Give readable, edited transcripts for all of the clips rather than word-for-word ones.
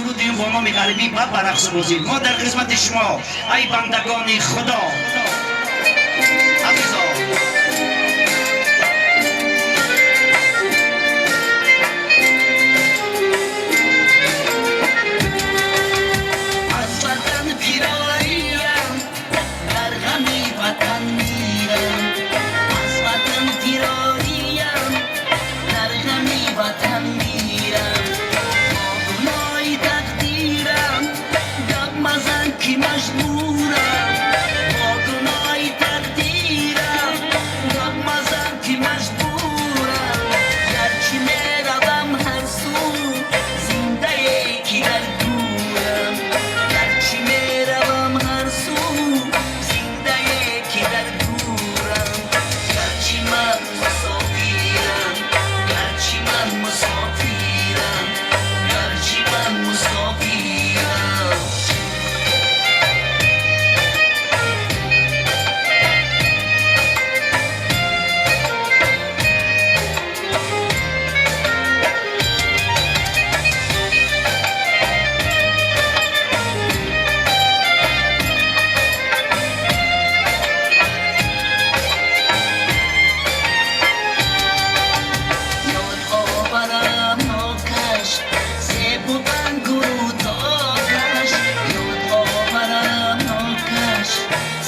Суруди бо номи ғарибӣ ва ба рақсу бозӣ. Мо дар хизмати шумо, ай бандагони Худо. Азизон, аз ватан фирорим, дар ғами ватан мирам. Аз ватан фирорим, дар ғами ватан мирам. Бо гуноҳи тақдирам гап мазан, ки маҷбурам. Бо гуноҳи тақдирам гап мазан, ки маҷбурам. Гарчи меравам ҳар су, зиндае ки дар гӯрам. Гарчи меравам ҳар су, зиндае ки дар гӯрам. Гарчи ман мусофирам, гарчи ман мусофирам, гарчи ман мусофирам. Ёд оварам нокаш, себу ангуру токаш. Ёд оварам нокаш,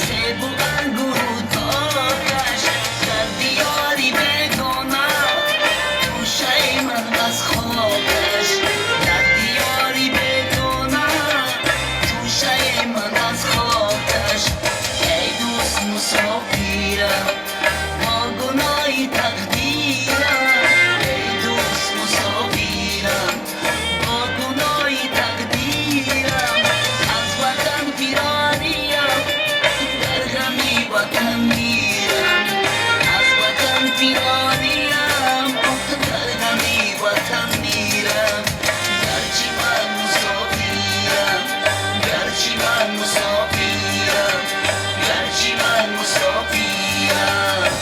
себу ангуру токаш. Дар диёри бегона гӯшаи ман аз хокаш. Дар диёри бегона гӯшаи ман аз хокаш. Эй дӯст, мусофирам, бо гуноҳи тақдирам. Эй дӯст, мусофирам, бо гуноҳи тақдирам. Аз ватан фирорим, дар ғами ватан мирам. Аз ватан фирорим, дар ғами ватан мирам. Гарчи ман мусофирам, гарчи ман мусофирам, гарчи ман мусофирам.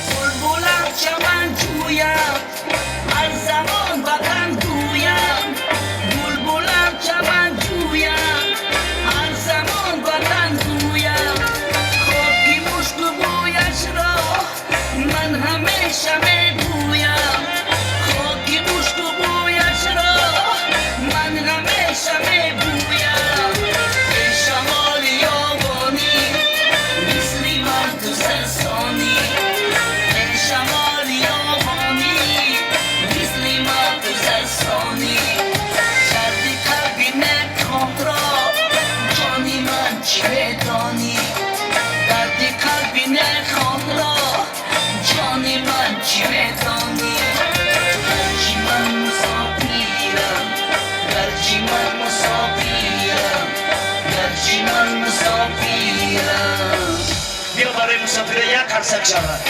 Булбулам чаман ҷӯям, ҳар замон ватан гӯям. Булбулам чаман ҷӯям, ҳар замон ватан гӯям. Хоки мушку бӯяшро ман ҳамеша мебӯям. Хоки мушку бӯяшро ман ҳамеша мебӯям. Эй шамоли ёбонӣ, мисли ман ту сарсонӣ. Эй шамоли ёбонӣ, мисли ман ту сарсонӣ. Дарди қалби некхоҳро, ҷони ман, чӣ медонӣ? Дарди қалби некхоҳро, ҷони ман, чӣ медонӣ? Гарчи ман мусофирам, гарчи ман мусофирам, гарчи ман мусофирам. Биё, барои мусофира як қарсак шавад.